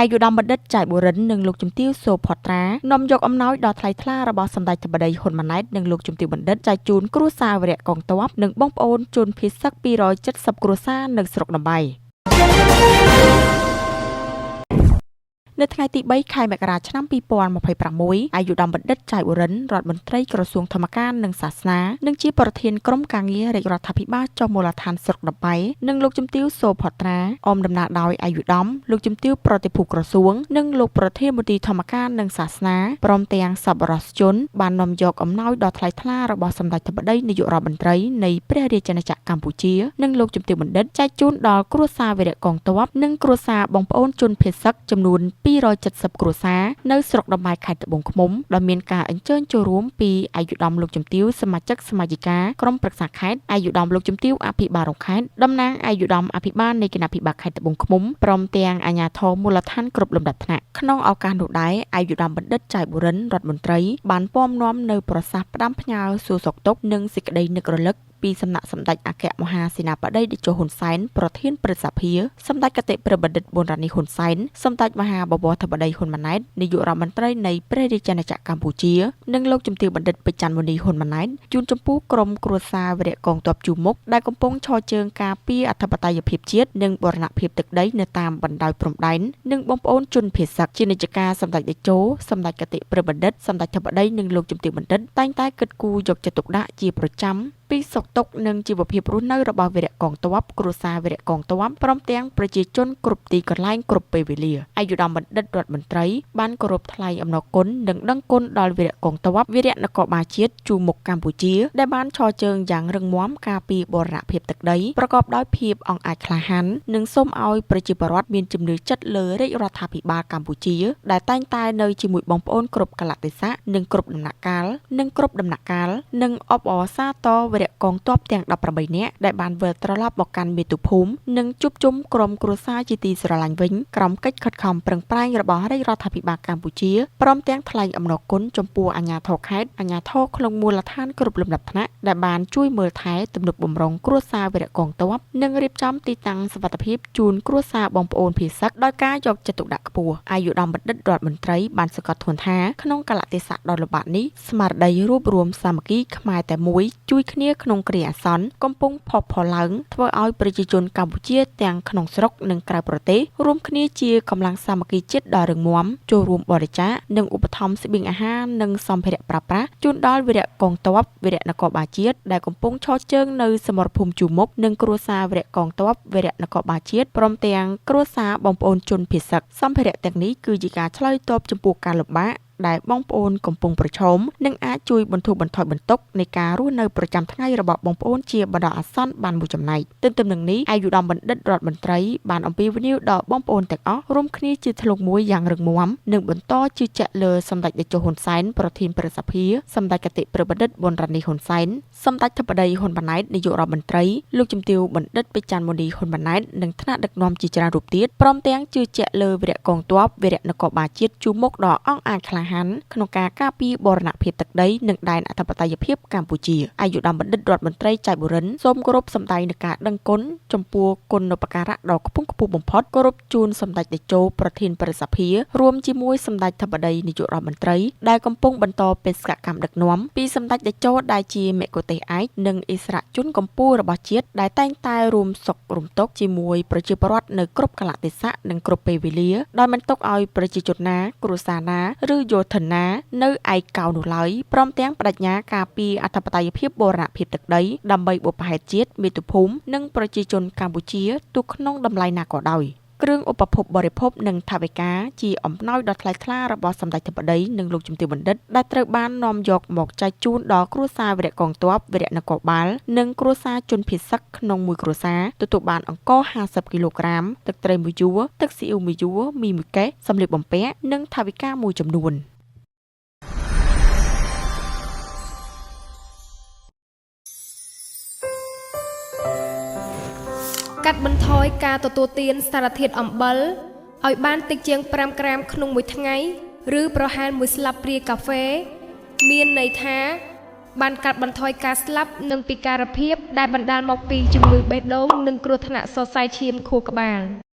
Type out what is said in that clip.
ឯកឧត្តមបណ្ឌិតចៃបូរិននិងលោកជំទាវសូផត្រានាំយកអំណោយដ៏ថ្លៃថ្លារបស់សម្ដេចធិបតីហ៊ុនម៉ាណែតនិងលោកជំទាវបណ្ឌិតចែកជូនគ្រួសារវីរៈកងទ័ពនិងបងប្អូនជនភៀសសឹក270គ្រួសារនៅស្រុកតំបៃ។ នៅថ្ងៃទី3ខែមករាឆ្នាំ2026អាយុដំបណ្ឌិតចៅឧរិនរដ្ឋមន្ត្រីក្រសួងធម្មការនិងសាសនានិងជាប្រធានក្រុមការងាររាជរដ្ឋាភិបាលចុះមូលដ្ឋានស្រុកដបៃនិងលោកជំទាវសូផត្រាអមដំណើរដោយអាយុដំលោកជំទាវប្រតិភូក្រសួងនិងលោកប្រធានមន្ទីរធម្មការនិងសាសនាព្រមទាំងសប្បុរសជនបាននាំយកអំណោយដ៏ថ្លៃថ្លារបស់សម្ដេចធិបតីនាយករដ្ឋមន្ត្រីនៃព្រះរាជាណាចក្រកម្ពុជានិងលោកជំទាវបណ្ឌិតចែកជូនដល់គ្រួសារវីរៈកងទ័ពនិងគ្រួសារបងប្អូនជនភៀសសឹកចំនួន270គ្រួសារនៅស្រុកតំបែរខេត្តត្បូងឃ្មុំដោយមានការអញ្ជើញចូលរួមពីអាយុដំលោកជំទាវសមាជិកសមាជិកាក្រុមប្រឹក្សាខេត្តអាយុដំលោកជំទាវអភិបាលរងខេត្តតំណាងអាយុដំអភិបាលនៃគណៈភិបាលខេត្តត្បូងឃ្មុំព្រមទាំងអាជ្ញាធរមូលដ្ឋានគ្រប់លំដាប់ថ្នាក់ក្នុងឱកាសនោះដែរអាយុដំបណ្ឌិតចៅបុរិនរដ្ឋមន្ត្រីបានពំនាំនៅប្រសាសន៍ផ្ដាំផ្ញើសួរសុខទុក្ខនិងសេចក្តីនឹករលឹកពីសំណាក់សម្ដេចអគ្គមហាសេនាបតីតេជោហ៊ុនសែនប្រធានព្រឹទ្ធសភាសម្ដេចគតិព្រះបណ្ឌិតប៊ុនរ៉ានីហ៊ុនសែនសម្ដេចមហាបវរធិបតីហ៊ុនម៉ាណែតនាយករដ្ឋមន្ត្រីនៃព្រះរាជាណាចក្រកម្ពុជានិងលោកជំទាវបណ្ឌិតពេជ្រច័ន្ទមុនីហ៊ុនម៉ាណែតជូនចំពោះក្រុមគ្រួសារវីរៈកងទ័ពជួរមុខដែលកំពុងឈរជើងការពារអធិបតេយ្យភាពជាតិនិងបូរណភាពទឹកដីនៅតាមបណ្ដោយព្រំដែននិងបងប្អូនជនភៀសសឹកជានិច្ចកាលសម្ដេចតេជោសម្ដេចគតិព្រះបណ្ឌិតសម្ដេចធិបតីនិងលោកជំទាវបណ្ឌិតតែងតែគិតគូរយកចិត្តទុកដាក់ជាប្រចាំពីសុខទុក្ខនិងជីវភាពរស់នៅរបស់វីរៈកងទ័ពគ្រួសារវីរៈកងទ័ពព្រមទាំងប្រជាជនគ្រប់ទីកន្លែងគ្រប់ពេលវេលាឯកឧត្តមបណ្ឌិតរដ្ឋមន្ត្រីបានគោរពថ្លែងអំណរគុណនិងដឹងគុណដល់វីរៈកងទ័ពវីរៈនគរបាលជាតិជួរមុខកម្ពុជាដែលបានឈរជើងយ៉ាងរឹងមាំការពារបូរណភាពទឹកដីប្រកបដោយភាពអង់អាចក្លាហាននិងសូមឲ្យប្រជាពលរដ្ឋមានជំនឿចិត្តលើរាជរដ្ឋាភិបាលកម្ពុជាដែលតែងតែនៅជាមួយបងប្អូនគ្រប់កាលៈទេសៈនិងគ្រប់ដំណាក់កាលនិងអបអរសាទរវីរៈកងទ័ពទាំង18នាក់ដែលបានវិលត្រឡប់មកកាន់មាតុភូមិនិងជួបជុំក្រុមគ្រួសារជាទីស្រឡាញ់វិញក្រោមកិច្ចខិតខំប្រឹងប្រែងរបស់រាជរដ្ឋាភិបាលកម្ពុជាព្រមទាំងថ្លែងអំណរគុណចំពោះអាជ្ញាធរខេត្តអាជ្ញាធរក្នុងមូលដ្ឋានគ្រប់លំដាប់ថ្នាក់ដែលបានជួយមើលថែទំនុកបំរុងគ្រួសារវីរៈកងទ័ពនិងរៀបចំទីតាំងសុវត្ថិភាពជូនគ្រួសារបងប្អូនភៀសសឹកដោយការយកចិត្តទុកដាក់ខ្ពស់អាយុដំបណ្ឌិតរដ្ឋមន្ត្រីបានសង្កត់ធ្ងន់ថាក្នុងកាលៈទេសៈដ៏លំបាកនេះស្មារតីរួបរวมសាមគ្គីខ្មែរតែមួយជួយគ្នាក្នុងគ្រាអាសន្នកំពុងផុសផុលឡើងធ្វើឲ្យប្រជាជនកម្ពុជាទាំងក្នុងស្រុកនិងក្រៅប្រទេសរួមគ្នាជាកម្លាំងសាមគ្គីជាតិដ៏រឹងមាំចូលរួមបរិច្ចាគនិងឧបត្ថម្ភស្បៀងអាហារនិងសម្ភារៈប្រើប្រាស់ជូនដល់វីរៈកងទ័ពវីរៈនគរបាលជាតិដែលកំពុងឈរជើងនៅសមរភូមិជួរមុខនិងគ្រួសារវីរៈកងទ័ពវីរៈនគរបាលជាតិព្រមទាំងគ្រួសារបងប្អូនជនភៀសសឹកសម្ភារៈទាំងនេះគឺជាការឆ្លើយតបចំពោះការលំបាកដែលបងប្អូនកំពុងប្រឈមនិងអាចជួយបន្ធូរបន្ថយបន្ទុកនៃការរស់នៅប្រចាំថ្ងៃរបស់បងប្អូនជាបណ្ដោះអាសន្នបានមួយចំណែកទន្ទឹមនឹងនេះឯកឧត្តមបណ្ឌិតរដ្ឋមន្ត្រីបានអំពាវនាវដល់បងប្អូនទាំងអស់រួមគ្នាជាធ្លុងមួយយ៉ាងរឹងមាំនិងបន្តជឿជាក់លើសម្ដេចតេជោហ៊ុនសែនប្រធានព្រឹទ្ធសភាសម្ដេចគតិព្រះបណ្ឌិតប៊ុនរ៉ានីហ៊ុនសែនសម្ដេចធិបតីហ៊ុនម៉ាណែតនាយករដ្ឋមន្ត្រីលោកជំទាវបណ្ឌិតពេជ្រច័ន្ទមុនីហ៊ុនម៉ាណែតនិងថ្នាក់ដឹកនាំជាច្រើនរូបទៀតព្រមទាំងជឿជាក់លើវីរៈកងទ័ពវីរៈនគរបាលជាតិជួរមុខដ៏អង់អាចក្លាហានក្នុងការការពារបូរណភាពទឹកដីនិងដែនអធិបតេយ្យភាពកម្ពុជាឯកឧត្តមបណ្ឌិតរដ្ឋមន្ត្រីចៅបុរិនសូមគោរពសម្ដែងនូវការដឹងគុណចំពោះគុណូបការៈដ៏ខ្ពង់ខ្ពស់បំផុតគោរពជូនសម្ដេចតេជោប្រធានព្រឹទ្ធសភារួមជាមួយសម្ដេចធិបតីនាយករដ្ឋមន្ត្រីដែលកំពុងបន្តបេសកកម្មដឹកនាំពីសម្ដេចតេជោដែលជាមគ្គុទ្ទេសក៍ឯកនិងឥស្សរជនកម្ពុជារបស់ជាតិដែលតែងតែរួមសុខរួមទុក្ខជាមួយប្រជាពលរដ្ឋនៅគ្រប់កាលៈទេសៈនិងគ្រប់ពេលវេលាដោយមិនទុកឲ្យប្រជាជនណាគ្រួសារណាឬយោធិនណានៅឯកោនោះឡើយព្រមទាំងបដិញ្ញាការពារអធិបតេយ្យភាពបូរណភាពទឹកដីដើម្បីបុព្វហេតុជាតិមាតុភូមិនិងប្រជាជនកម្ពុជាទោះក្នុងតម្លៃណាក៏ដោយគ្រឿងឧបភោគបរិភោគនិងថវិកាជាអំណោយដ៏ថ្លៃថ្លារបស់សម្ដេចធិបតីនិងលោកជំទាវបណ្ឌិតដែលត្រូវបាននាំយកមកចែកជូនដល់គ្រួសារវីរៈកងទ័ពវីរៈនគរបាលនិងគ្រួសារជនភៀសសឹកក្នុងមួយគ្រួសារទទួលបានអង្ករ50គីឡូក្រាមទឹកត្រីមួយយួរទឹកស៊ីអ៊ូមួយយួរមីមួយកេសសម្លៀកបំពាក់និងថវិកាមួយចំនួនកាត់បន្ថយការទទួលទានសារធាតុអំបិលឲ្យបានតិចជាង5ក្រាមក្នុងមួយថ្ងៃឬប្រហែល1ស្លាបព្រាកាហ្វេមានន័យថាបានកាត់បន្ថយការស្លាប់និងពិការភាពដែលបណ្ដាលមកពីជំងឺបេះដូងនិងគ្រោះថ្នាក់សរសៃឈាមខួរក្បាល។